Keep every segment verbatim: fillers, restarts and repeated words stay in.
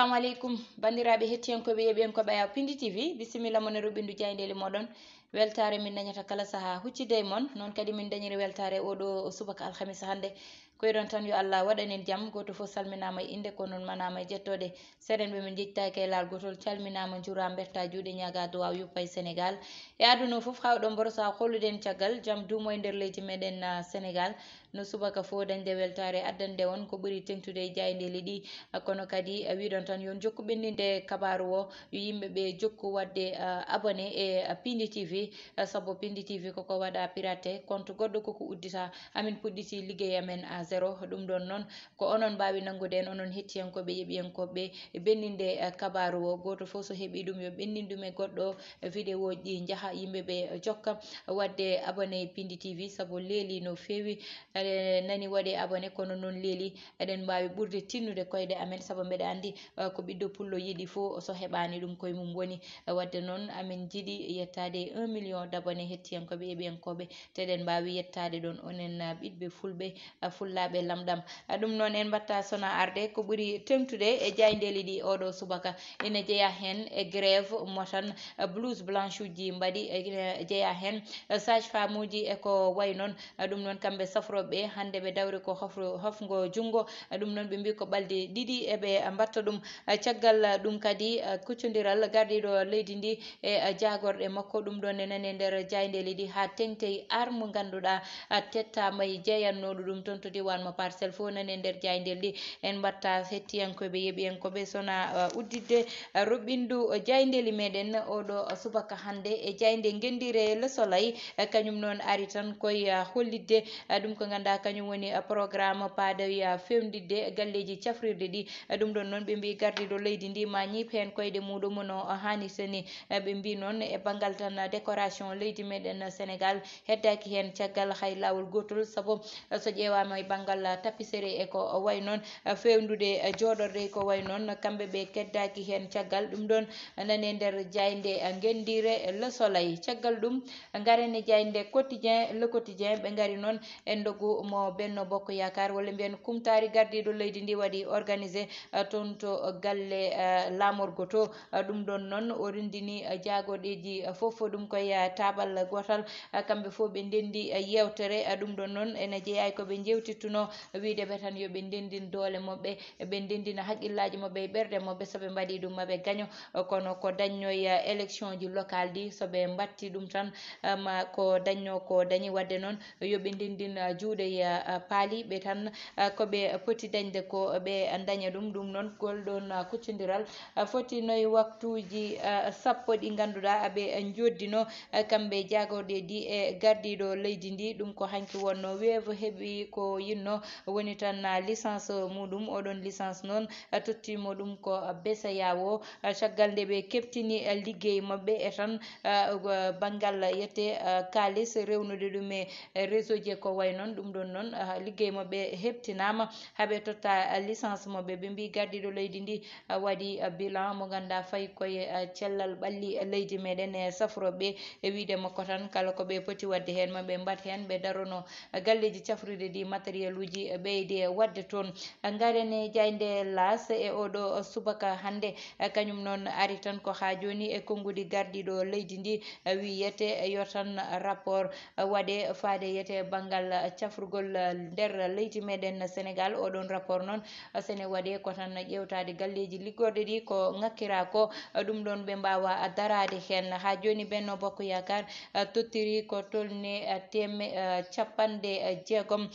Assalamu aleykum, banndiraaɓe hettiyankooɓe, yeeɓiyankooɓe Ayaw Pindi T V, bisimilla mon e ruɓɓindu jaayndeeli mooɗon. Weltaare min dañata kala sahaa huccitde e mon, noon kadi min dañiri weltaare oo ɗoo subaka alhamisa hannde. Ko wiɗon tan, yo Allah waɗan en jam, gooto fof salminaama e innde, ko noon manaama e jettooɗe. Seeɗen ɓe min njettaaki e laal gootol, calminaama, njuuraama, mbertaa juuɗe, ñaagaa duwaaw yuppa e Senegaal. E aduna o fof, haa oɗon mboro sahaa hollude en caggal jam duumo e nder leydi meɗen, ah, Senegaal. No subaka fof dañde weltaare addande on ko ɓuri teŋtude e jaayndeeli ɗi. Ah, kono kadi, ah, wiɗon tan yo on jokku ɓenninde kabaaru o, yo yimɓe ɓe jokku waɗde, ah, abonné e, ah, Pindi T V, ah, sabu Pindi T V koko waɗa pirate, compte goɗɗo koko uddita. Amin puɗɗiti liggey amen à zéro, ɗum ɗon noon ko onon mbaawi nanngude en, onon hettiyankooɓe, yeeɓiyankooɓe, e ɓenninde, eh, kabaaru o. Gooto fof so heɓii ɗum, yo ɓennin ɗum e goɗɗo, eh, vidéo ji ɗi njaha, yimɓe ɓe jokka waɗde abonné e Pindi T V, sabu leeli no feewi. Eɗen nani waɗee abonné, kono noon leeli eɗen mbaawi ɓurde tinnude koyɗe amen, sabu mbeɗa anndi, eh, ko ɓiɗɗo pullo yiɗi fof, so heɓaani ɗum, koye mum woni. Eh, waɗde noon, amin njiɗi yettaade un million d'abonnés, hettiyankooɓe, yeeɓiyankooɓe, te eɗen mbaawi yettaade ɗoon, onen, eh, ɓiɗɓe fulɓe, eh, fullaaɓe lamɗam. Eh, ɗum noon en mbaɗta sona arde ko ɓuri teŋtude e jaayndeeli ɗi oo ɗoo subaka. Ina jeyaa heen e grève mo tan, eh, blouse blanche uji mbaɗi, eh, ina jeyaa heen, eh, sage-femme uji e ko wayi noon. Eh, ɗum noon kamɓe safrooɓe ɓe, hannde ɓe dawri ko hofro-, hofngo junngo. Eh, ɗum noon ɓe mbii ko ɓalɗe ɗiɗi eɓe mbaɗta ɗum. Eh, caggal, eh, ɗum kadi, eh, kuccondiral gardiiɗo leydi ndi e, eh, jaagorɗe makko, ɗum ɗoon ne nani e nder jaayndeeli ɗi haa teŋti e ar mo ngannduɗaa, eh, tettaama e jeeyannooɗo ɗum toon to diiwaan mo Parcelles fof nani e nder jaayndeeli ɗi. En mbaɗta hettiyankooɓe, yeeɓiyankooɓe, sona, eh, udditde, eh, ruɓɓindu, eh, jaayndeeli meɗen oo ɗoo, eh, subaka hannde e jaaynde ngenndiire Le Soleil, eh, kañum noon ari tan koye, eh, hollitde, eh, ɗum ko ngannduɗaa kañum woni, eh, programme paadoya, eh, fewnditte galleeji cafrirɗi ɗi. Eh, ɗum ɗoon noon ɓe mbii gardiiɗo leydi ndi ma ñiiɓ heen koyɗe muɗum no haanirta ni. Eh, ɓe mbii noon e banngal tan décoration leydi meɗen Senegaal heddaaki heen caggal hay laawol gootol, sabu, eh, so ƴeewaama e banngal, eh, tapisserie e ko wayi noon, eh, fewndude, eh, jooɗorɗe e ko wayi noon, kamɓe ɓe keddaaki heen caggal. Ɗum ɗoon nani e nder jaaynde, eh, ngenndiire Le Soleil. Caggal ɗum, ngaren e jaaynde Quotidien, Le Quotidien, ɓe ngari noon e ndogu mo Benno Bokk Yaakaar, walla mbiyen kumtaari gardiiɗo leydi ndi waɗi organisé, eh, toon to galle, eh, laamorgo to. Eh, ɗum ɗoon noon o renndini, eh, jaagorɗeeji, eh, fof, ɗum koye, eh, taabal gootal. Eh, kamɓe fof ɓe ndenndi, eh, yeewtere. Eh, ɗum ɗoon noon ene jeyaa e ko ɓe njeewtittunoo, wiyde ɓe tan yo ɓe ndenndin doole maɓɓe, ɓe ndenndina haqqillaaji maɓɓe e ɓerɗe maɓɓe, so ɓe mbaɗii ɗum ma ɓe gaño. Eh, kono ko dañnoya élection ji locale ɗi, so ɓe mbaɗti ɗum tan, eh, ma ko dañnoo ko dañi. Waɗde noon, yo ɓe ndenndin, ah, juuɗe, ah, paali ɓe tan, ah, ko ɓe poti dañde ko ɓe daña ɗum. Ɗum noon, ngol ɗoon, ah, kuccondiral, ah, foti noye waktuuji, ah, sappo ɗi ngannduɗaa aɓe njoddino, ah, kamɓe jaagorɗeeji e gardiiɗo leydi ndi. Ɗum ko hanki wonnoo weevo heɓi ko yinnoo, woni tan, ah, licence muɗum. Oɗon licence noon, ah, tottiimo ɗum ko, ah, B C E A O. Ah, caggal nde ɓe keɓtini, ah, liggey maɓɓe e tan, ah, banngal yette, ah, kaalis rewnude ɗum e, e réseau ji e ko wayi noon. Ɗum ɗoon noon, ah, liggey maɓɓe heɓtinaama haa ɓe totta, ah, licence maɓɓe. Ɓe mbii gardiiɗo leydi ndi, ah, waɗi, ah, bilan mo ngannduɗaa fayi koye, ah, cellal ɓalli leydi meɗen e safrooɓe e wiyde makko tan kala ko ɓe poti waɗde heen ma ɓe mbaɗ heen, ɓe darono, ah, galleeji cafrirɗi ɗi, matériel uji, ah, ɓeyde waɗde toon. Ngaren e jaaynde L'As e oo ɗoo subaka hannde. Kañum noon ari tan ko haa jooni e konnguɗi gardiiɗo leydi ndi, wiyete yo tan rapport waɗe faade yete banngal cafrugol nder leydi meɗen Senegaal. Oo ɗoon rapport noon, so ene waɗe ko tan ƴeewtaade galleeji liggorɗe ɗi ko ŋakkiraa ko, ɗum ɗoon ɓe mbaawa daraade heen. Haa jooni Benno Bokk Yaakaar tottiri ko tolni teme-, capanɗe jeegom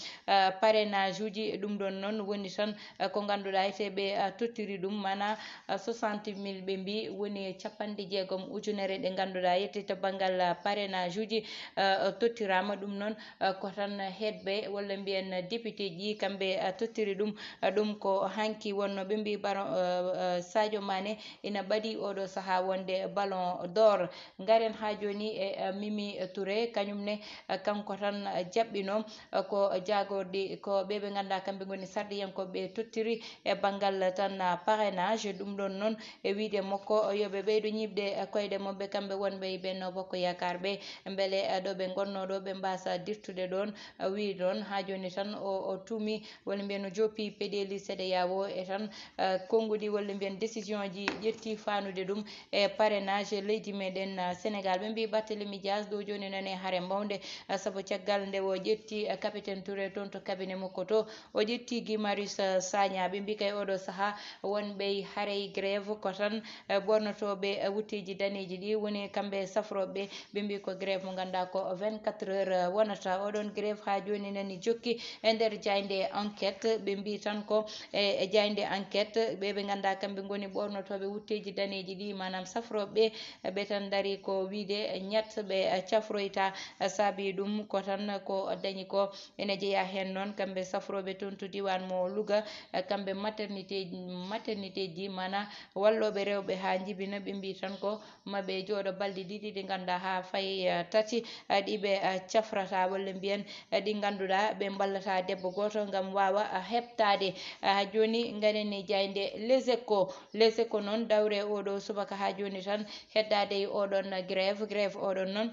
parrainage uji. Ɗum ɗoon noon woni tan, eh, ko ngannduɗaa ete ɓe, eh, tottiri ɗum, maanaa, eh, soixante mille ɓe mbii woni capanɗe jeegom ujunere ɗe ngannduɗaa ete to banngal, eh, parrainage uji, eh, tottiraama. Ɗum noon, eh, ko tan heɗɓe walla mbiyen député ji kamɓe, eh, tottiri ɗum. Eh, ɗum ko hanki wonno ɓe mbii baro-, eh, eh, Sadio Mané ina ɓadii oo ɗoo sahaa wonde Ballon d'Or. Ngaren haa jooni e, eh, Mimi Touré, kañum ne, eh, kanko tan, eh, jaɓɓino, eh, ko jaagorɗi Ko ɓe ɓe ngannduɗaa kamɓe ngoni sarɗiyankooɓe tottiri e banngal tan parrainage. Ɗum ɗoon noon, e wiyde makko, yo ɓe ɓeydo ñiiɓde koyɗe maɓɓe, kamɓe wonɓe e Benno Bokk Yaakaar ɓe, mbele, eh, ɗo ɓe ngonnoo ɗo, ɓe mbaasa dirtude ɗoon. Eh, wiyi noon, haa jooni tan o, o tuumi, walla mbiyen no joppi peɗeeli C E D E A O e tan, eh, konnguɗi, walla mbiyen décision ji ƴetti faandude ɗum e parrainage leydi meɗen, eh, Sénégal. Ɓe mbii Barthélémy Dias ɗo jooni nani hare mawnde, eh, sabu caggal nde o ƴetti, eh, Capitaine Touré toon to cabinet makko to. O ƴetti Guy Marius, eh, Sagna. Ɓe mbii kay oɗo sahaa wonɓe harey grève ko tan, eh, ɓornotooɓe, eh, wutteeji daneeji ɗi woni kamɓe safrooɓe. Ɓe mbii ko grève mo ngannduɗaa ko vingt-quatre heures, eh, wonata. Oɗon grève haa jooni nani jokki e nder jaaynde Enquête. Ɓe mbii tan ko e, e jaaynde Enquête, ɓe ɓe ngannduɗaa kamɓe ngoni ɓornotooɓe wutteeji daneeji ɗi, maanaam safrooɓe ɓe, ɓe tan ndarii ko wiyde ñat ɓe cafroyta. Saabii ɗum ko tan ko dañi ko ene jeyaa heen noon kamɓe safrooɓe toon to diiwaan mo Louga, kamɓe maternité, maternité ji, maanaam wallooɓe rewɓe haa njibina, ɓe mbii tan ko ma ɓe jooɗo balɗe ɗiɗi ɗi ngannduɗaa haa fay, eh, tati, eh, ɗi ɓe, eh, cafrata walla mbiyen, eh, ɗi ngannduɗaa ɓe mballata debbo gooto ngam waawa, eh, heɓtaade. Eh, haa jooni ngaɗen e jaaynde Les Échos. Les Échos noon dawre oɗo subaka haa jooni tan heddaade e oɗon grève, grève oɗon noon.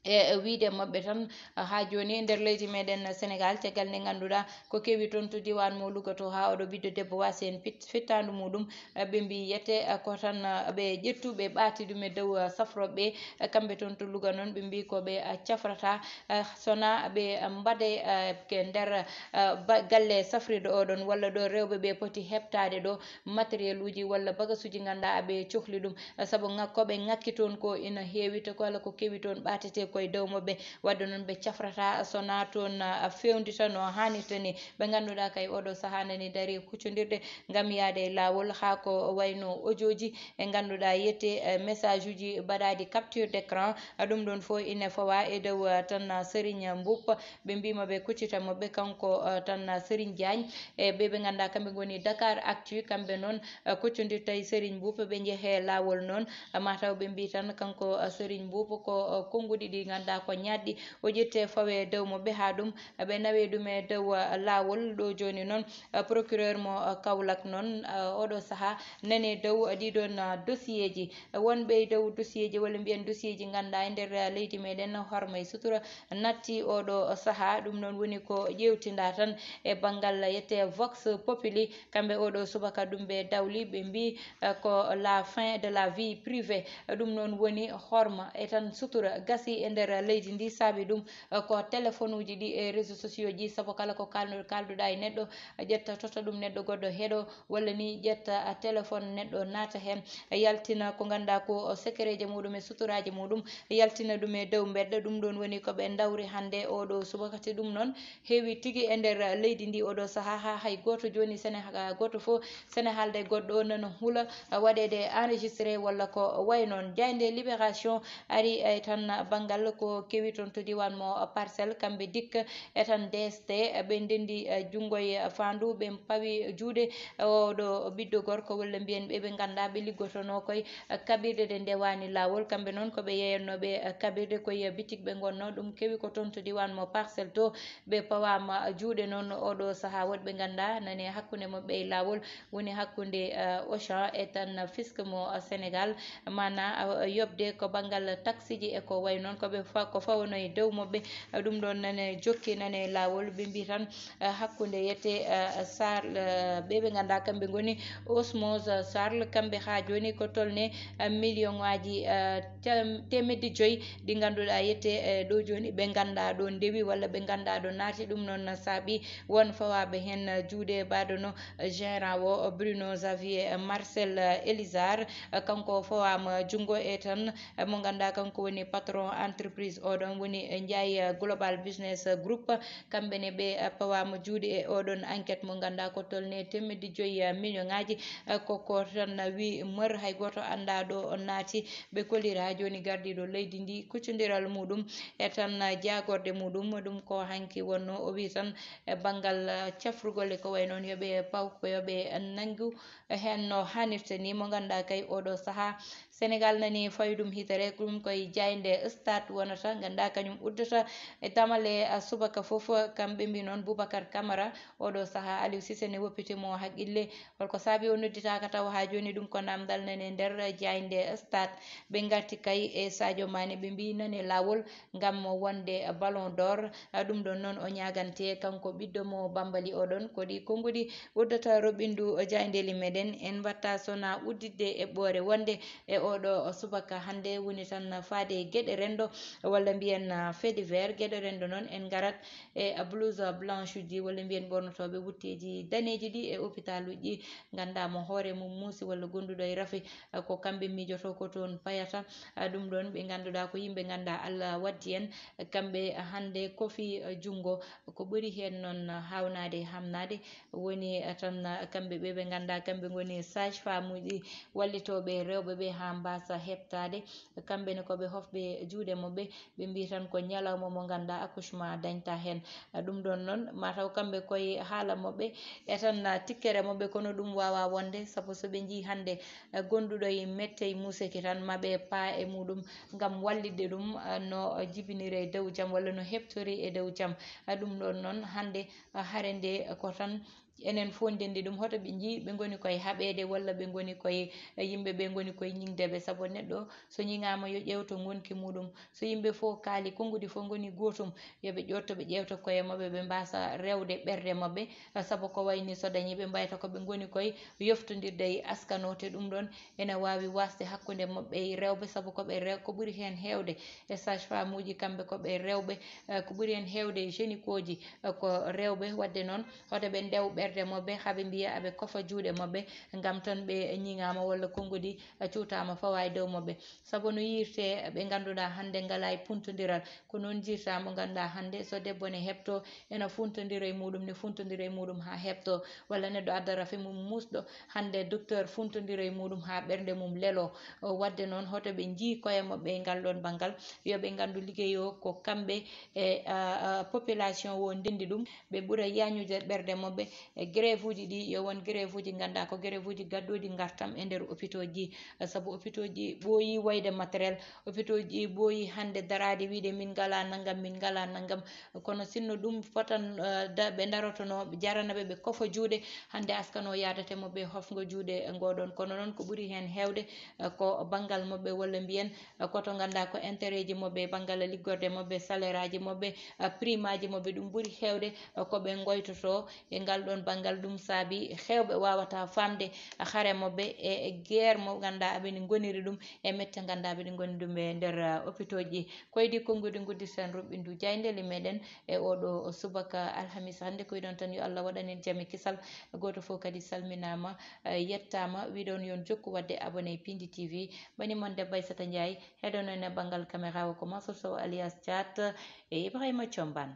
E wiyde maɓɓe tan, haa jooni e nder leydi meɗen Sénégal, caggal nde ngannduɗaa ko kewi toon to diiwaan mo Louga to, haa oɗo ɓiɗɗo debbo waasi heen pit-, fittaandu muɗum, eh, ɓe mbii yete, eh, ko tan, eh, ɓe ƴettu, ɓe ɓaati ɗum e dow, eh, safrooɓe, eh, kamɓe toon to Louga noon, ɓe mbii ko ɓe, eh, cafrata, eh, sona ɓe, eh, mbaɗe, eh, ke nder, eh, ba-, galle safrirɗo oɗon, walla ɗo rewɓe ɓe poti heɓtaade ɗo matériel uji walla bagasuji ngannduɗaa ɓe cohli ɗum, eh, sabu ŋak-, ko ɓe ŋakki toon ko ina heewi, te ko kala ko kewi toon ɓaatete koye dow maɓɓe. Wadde noon ɓe cafrata sona toon, ah, fewndita no haanirta ni. Ɓe ngannduɗaa kay oɗo sahaa nani darii huccondirde ngam yahde e laawol, haa ko wayno audio ji e ngannduɗaa yiyetee, eh, message uji mbaɗaaɗi capture d'écran. Ah, ɗum ɗoon fof ine fawaa e dow, ah, tan, ah, Serigne Mboup. Ɓe mbiima ɓe kuccita maɓɓe kanko, ah, tan, ah, Serigne Diagne. E ɓe ɓe ngannduɗaa kamɓe ngoni Dakar Actu, kamɓe noon, ah, kuccondirta e Serigne Mboup, ɓe njehee laawol noon. Mataw ɓe mbii tan kanko, ah, Serigne Mboup ko, ah, konnguɗi ɗi ngannduɗaa ko ñaɗɗi, o ƴettee fawee dow maɓɓe haa ɗum, ɓe nawee ɗum e dow, ah, laawol. Ɗo jooni noon, ah, procureur mo, ah, Kaolack noon, ah, oɗo sahaa nani dow, ah, ɗiɗon, ah, dossier ji. Wonɓe e dow dossier ji, walla mbiyen dossier ji ngannduɗaa e nder, ah, leydi meɗen, horma e sutura natti oɗo sahaa. Ɗum noon woni ko ƴeewtinda tan e banngal yiyetee Vox Populi. Kamɓe oɗo subaka ɗum ɓe dawli, ɓe mbii, eh, ko la fin de la vie privée. Ɗum noon woni horma e tan sutura gasi e nder leydi ndi. Saabi ɗum, eh, ko téléphone uji ɗi e réseaux sociaux ji, sabu kala ko kalno-, kalduɗaa e neɗɗo, ƴetta tota ɗum neɗɗo goɗɗo heɗo, walla ni ƴetta, ah, téléphone neɗɗo naata heen, yaltina ko ngannduɗaa ko, oh, secret ji muɗum e suturaaji muɗum, yaltina ɗum e dow mbedda. Ɗum ɗoon woni ko ɓe ndawri hannde oɗo subaka. Te ɗum noon heewi tigi e nder leydi ndi oɗo sahaa, haa hay gooto jooni Sene-, gooto fof Sene haalda e goɗɗo nana hula, ah, waɗeede enregistré walla ko wayi noon. Jaaynde Libération ari e tan banngal ko kewi toon to diiwaan mo Parcelles, kamɓe dikka e tan D S T, ɓe ndenndi, eh, junngo e faandu, ɓe pawi juuɗe oɗo ɓiɗɗo gorko, walla mbiyen ɓe ɓe ngannduɗaa ɓe liggotonoo koye, eh, kaɓirɗe ɗe ndewaani laawol. Kamɓe noon ko ɓe yeeyannooɓe, eh, kaɓirɗe koye bitik ɓe ngonnoo, ɗum kewi ko toon to diiwaan mo Parcelles to. Ɓe pawaama juuɗe noon oɗo sahaa, woɗɓe ngannduɗaa nani hakkunde maɓɓe e laawol, woni hakkunde, eh, Auchan e tan Fisc mo, eh, Sénégal, maanaa, eh, yoɓde ko banngal taksiji e ko wayi noon, ko ɓe fa-, ko fawanoo e dow maɓɓe. Eh, ɗum ɗoon nane jokki nane laawol, ɓe mbii tan, eh, hakkunde yiyetee, eh, Charles, eh, ɓe ɓe ngannduɗaa kamɓe ngoni Osmose Charles, kamɓe haa jooni ko tolnii, eh, million ngaaji, eh, tem-, teemedde joyi ɗi ngannduɗaa yiyetee, eh, ɗo jooni ɓe ngannduɗaa ɗo ndewi walla ɓe ngannduɗaa ɗo naati. Ɗum noon saabi won fawaaɓe heen, eh, juuɗe mbaɗono gérant o, Bruno Xavier Marcel Elizar. Kanko fawaama junngo e tan mo ngannduɗaa kanko woni patron entreprise oɗon woni Ndiaye Global Business Group. Kamɓe ne ɓe pawaama juuɗe e oɗon enquête mo ngannduɗaa ko tolnii teemedde joyi million ngaaji. Ko ko tan wi mër, hay gooto anndaa ɗo o naati. Ɓe koliri haa jooni gardiiɗo leydi ndi kuccondiral muɗum e tan jaagorɗe muɗum. Ɗum ko hanki wonnoo, o wi tan e banngal, eh, cafrugol e ko wayi noon, yo ɓe paw ko yo ɓe nanngu heen no haanirta ni. Mo ngannduɗaa kay oɗo sahaa Sénégal nani fawi ɗum hitere, ɗum koye jaaynde Stade Stade wonata, nganndaa kañum uddata e tamale, a, subaka fof. Kamɓe mbi noon Boubacar Camara, oɗo sahaa Aliou Cissé ne woppiti mo haqqille. Holko saabi o nodditaaka taw haa jooni? Ɗum ko namdal nane nder jaaynde Stade. Ɓe ngarti kay e Sadio Mané, ɓe mbi nane laawol ngam wonde Ballon d'Or. A, ɗum ɗon noon o ñaagante kanko ɓiɗɗo mo Bambali oɗon. Ko ɗi konnguɗi uddata roɓɓindu jaayndeeli meɗen. En mbatta sona udditde eɓɓoore wonde e oɗo subaka hannde woni tan faade e geɗe renndo, walla mbiyen, ah, fait divers. Geɗe renndo noon en ngarat e blouse blanche uji, walla mbiyen ɓornotooɓe wutteeji daneeji ɗi e hôpital uji, nganndaa mo hoore mum muusi walla gonduɗo e rafi, ah, ko kamɓe miijoto ko toon payata. Ah, ɗum ɗon ɓe ngannduɗaa ko yimɓe nganndaa Allah waddi en, kamɓe hannde kofi, ah, junngo. Ko ɓuri heen noon haawnaade e haamnaade woni, eh, tan, eh, kamɓe ɓe ɓe nganndaa kamɓe ngoni sage-femme uji wallitooɓe rewɓe ɓe haa mbaasa heɓtaade. Kamɓe ne ko ɓe hofɓe juuɗe maɓɓe, ɓe mbi tan ko ñalawma mo nganndaa accouchement dañta heen. Eh, ɗum ɗon noon mataw kamɓe koye haala maɓɓe e tan, eh, tikkere maɓɓe, kono ɗum waawa wonde, sabu so ɓe njii hannde, eh, gonduɗo e mette e muuseki tan, ma ɓe paa e muɗum ngam wallitde ɗum, eh, no jibiniri e dow jam walla no heɓtori e dow jam. Eh, ɗum ɗon noon hannde, ah, hare nde ko tan enen fof ndenndi ɗum. Hoto ɓe njii ɓe ngoni koye haɓeede walla ɓe ngoni koye, eh, yimɓe ɓe ngoni koye ñiŋde ɓe, sabu neɗɗo so ñiŋaama yo ƴeewto ngonki muɗum. So yimɓe fof kaali, konnguɗi fof ngoni gootum, yo ɓe ƴootto ɓe ƴeewta koye maɓɓe, ɓe mbaasa rewde ɓerɗe maɓɓe, eh, sabu ko wayni so dañi ɓe mbayta ko ɓe ngoni koye yoftondirde e askano, te ɗum ɗon ene waawi waasde hakkunde maɓɓe e rewɓe, sabu ko ɓe rew-, ko ɓuri heen heewde e sage-femme uji, kamɓe ko ɓe rewɓe, eh, ko ɓuri heen heewde e gynéco ji, eh, ko rewɓe. Waɗde noon, hoto ɓe ndew ɓerɗe maɓɓe, haa ɓe mbiya aɓe kofa juuɗe maɓɓe, ngam tan ɓe ñiŋaama walla konnguɗi, eh, cuutaama fawa e dow maɓɓe. Sabu no yiirte ɓe ngannduɗaa hannde ngalaa e puntondiral, ko noon jiirta mo ngannduɗaa hannde so debbo ne heɓto, ena funtondira e muɗum, ne funtondira e muɗum haa heɓto, walla neɗɗo adda rafi mum muusɗo. Hannde docteur funtondira e muɗum haa ɓernde mum lelo. O, waɗde noon, hoto ɓe njii koye maɓɓe e ngal ɗoon banngal, yo ɓe nganndu liggey o ko kamɓe e, a, a, population o ndenndi ɗum, ɓe ɓura yaañude ɓerɗe maɓɓe. E grève uji ɗi, yo won grève uji ngannduɗaa ko grève uji gadduɗi ngartam e nder hôpitaux ji, sabu hôpitaux ji ɓooyi wayde matériel, hôpitaux ji ɓooyi hannde daraade wiide min ngalaa nanngam, min ngalaa nanngam. Kono sinno ɗum fotan, eh, da-, ɓe ndarotono, ɓe jarana ɓe, ɓe kofa juuɗe, hannde askano yaadate maɓɓe hofngo juuɗe e ngoɗon. Kono noon ko ɓuri heen heewde, eh, ko banngal maɓɓe, walla mbiyen, eh, ko to ngannduɗaa ko intérêt ji maɓɓe, banngal liggorde maɓɓe, salaire aji maɓɓe, eh, prime aji maɓɓe, ɗum ɓuri heewde, eh, ko ɓe ngoytoto e ngal ɗoon banngal. Ɗum saabi heewɓe waawata faamde hare maɓɓe e, e guerre mo ngannduɗaa aɓe ngoniri ɗum, e mette ngannduɗaa aɓe ngoni ɗum e nder, eh, hôpitaux ji. Ko e ɗi konnguɗi ngudditen roɓɓindu jaayndeeli meɗen e oɗo subaka alhamis hannde. Ko e ɗoon tan, yo Allah waɗan en jam e kisal. Gooto fof kadi salminaama, eh, yettaama. Wiɗon yon jokku waɗde abonné e Pindi T V. Bani mon debbo Aissata Ndiaye, heɗono en e banngal caméra o ko Mansour Sow alias Thiat e Ibrahima Thiombane.